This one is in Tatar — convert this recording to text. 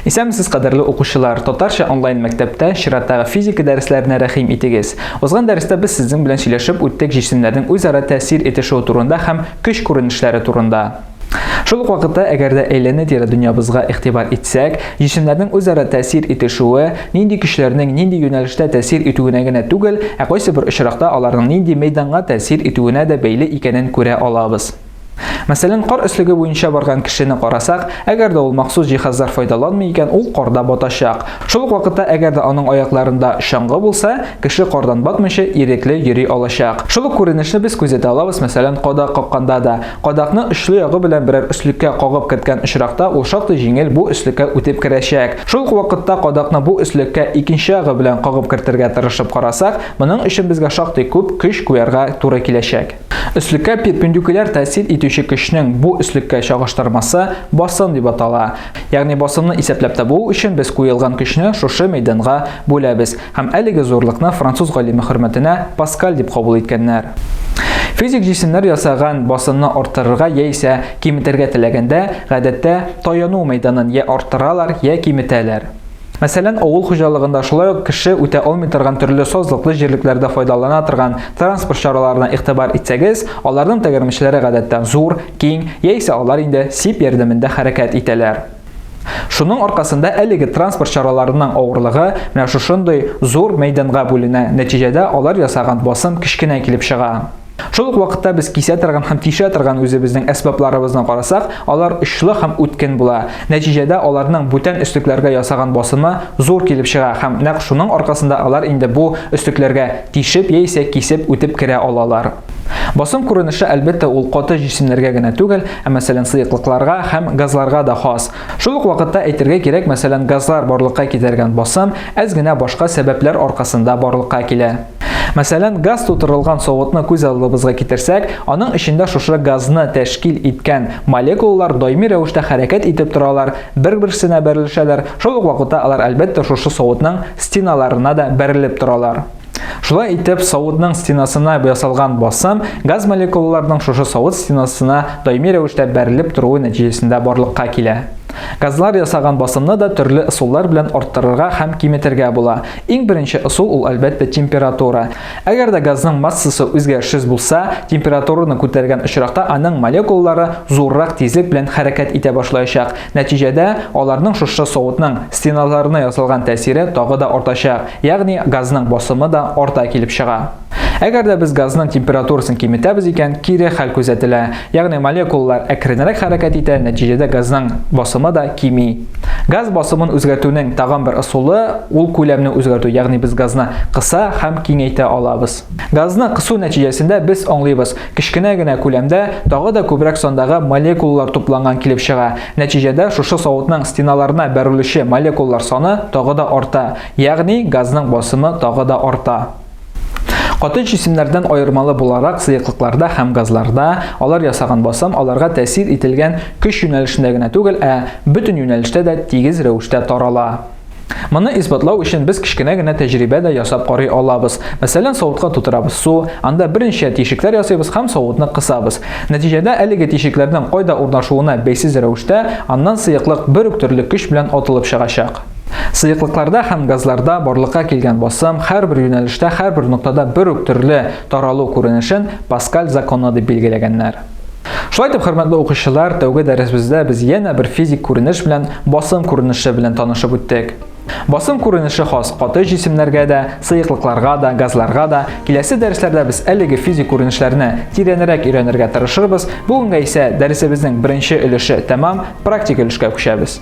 Исәнмесез, кадерле укучылар! Татарча онлайн мәктәптә чираттагы физика дәресләренә рәхим итегез. Узган дәрестә без сезнең белән сөйләшеп үттек җисемнәрнең үзара тәэсир итешүе турында һәм көч күренешләре турында. Шул ук вакытта, әгәр дә әйләнә-тирә дөньябызга игътибар итсәк, җисемнәрнең үзара тәэсир итешүе нинди көчләрнең нинди юнәлештә тәэсир итүенә генә түгел, ә кайсы бер очракта аларның нинди мәйданга тәэсир итүенә дә бәйле икәнен күрә алабыз. Мәсәлән, кар өслеге буенча барган кешене карасак, әгәр дә ул махсус җиһазлар файдаланмый икән, ул карда батачак. Шул ук вакытта, әгәр дә аның аякларында чаңгы булса, кеше кардан батмыйча ирекле йөри алачак. Шул ук күренешне без күзәтә алабыз, мәсәлән, кадак какканда да. Кадакны очлы ягы белән берәр өслеккә кагып керткән очракта, ул шактый җиңел бу өслеккә үтеп керәчәк. Шул ук вакытта кадакны бу өслеккә икенче ягы белән кагып кертергә тырышып карасак, моның өчен безгә шактый күп көч куярга туры киләчәк. Өслеккә перпендикуляр тәэсир итүче көчнең бу өслеккә чагыштырмасы басым дип атала. Ягъни басымны исәпләп табу өчен без куелган көчне шушы мәйданга бүләбез һәм әлеге зурлыкны француз галиме хөрмәтенә Паскаль дип кабул иткәннәр. Физик җисемнәр ясаган басымны арттырырга яисә киметергә теләгәндә, гадәттә, таяну мәйданын я арттыралар, я киметәләр. Мәсәлән, авыл хуҗалыгында шулай ук кеше үтә алмый торган төрле сазлыклы җирлекләрдә файдалана торган транспорт чараларына игътибар итсәгез, аларның тәгәрмәчләре гадәттә зур, киң, яисә алар инде сип ярдәмендә хәрәкәт итәләр. Шуның аркасында әлеге транспорт чараларының авырлыгы менә шушындый зур мәйданга бүленә, нәтиҗәдә алар ясаган басым кечкенә килеп чыга. Шул ук вакытта без кисә торган һәм тишә торган үзебезнең әсбапларыбызны карасак, алар очлы һәм үткен була. Нәтиҗәдә аларның бүтән өслекләргә ясаган басымы зур килеп чыга һәм нәкъ шуның аркасында алар инде бу өслекләргә тишеп яисә кисеп үтеп керә алалар. Басым күренеше, әлбәттә, ул каты җисемнәргә генә түгел, ә мәсәлән, сыеклыкларга һәм газларга да хас. Шул ук вакытта әйтергә кирәк, мәсәлән, газлар барлыкка китергән басым әз генә башка сәбәпләр аркасында барлыкка килә. Мәсәлән, газ тутырылган савытны күз алдыбызга китерсәк, аның эчендә шушы газны тәшкил иткән молекулалар даими рәвештә хәрәкәт итеп торалар, бер-берсенә бәрелешәләр, шул ук вакытта алар, әлбәттә, шушы савытның стеналарына да бәрелеп торалар. Шулай итеп, савытның стенасына ясалган басым газ молекулаларының шушы савыт стенасына даими рәвештә бәрелеп торуы нәтиҗәсендә барлыкка килә. Газлар ясаган басымны да төрле ысуллар белән арттырырга һәм киметергә була. Иң беренче ысул ул, әлбәттә, температура. Әгәр дә газның массасы үзгәрешсез булса, температураны күтәргән очракта аның молекулалары зуррак тизлек белән хәрәкәт итә башлаячак. Нәтиҗәдә, аларның шушы савытның стеналарына ясалган тәэсире тагы да артачак, ягъни газның басымы да арта килеп чыга. Әгәр дә без газның температурасын киметәбез икән, кире хәл күзәтелә, ягъни молекулалар әкренрәк хәрәкәт итә, нәтиҗәдә газның басымы да кими. Газ басымын үзгәртүнең тагын бер ысулы, ул күләмне үзгәртү, ягъни без газны кыса һәм киңәйтә алабыз. Газны кысу нәтиҗәсендә без аңлыйбыз, кечкенә генә күләмдә тагы да күбрәк сандагы молекулалар тупланган килеп чыга. Нәтиҗәдә шушы савытның стеналарына бәрелүче молекулалар саны тагы да арта, ягъни газның басымы тагы да арта. Каты җисемнәрдән аермалы буларак, сыеклыкларда һәм газларда алар ясаган басым аларга тәэсир ителгән көч юнәлешендә генә түгел, ә бөтен юнәлештә дә тигез рәвештә тарала. Моны исбатлау өчен без кечкенә генә тәҗрибә дә ясап карый алабыз. Мәсәлән, савытка тутырабыз су, анда берничә тишекләр ясыйбыз һәм савытны кысабыз. Нәтиҗәдә әлеге тишекләрнең кайда урнашуына бәйсез рәвештә, аннан сыеклык бер үк төрле көч белән атылып чыгачак. Сыеклыкларда һәм газларда барлыкка килгән басым һәрбер юнәлештә, һәрбер ноктада бер үк төрле таралу күренешен Паскаль законы дип билгеләгәннәр. Шулай итеп, хөрмәтле укучылар, тәүге дәресебездә без янә бер физик күренеш белән, басым күренеше белән танышып үттек. Басым күренеше хас каты җисемнәргә дә, сыеклыкларга да, газларга да. Киләсе дәресләрдә без әлеге физик күренешләрне тирәнрәк өйрәнергә тырышырбыз. Бүгенгә исә дәресебезнең беренче өлеше тәмам, практик өлешкә күчәбез.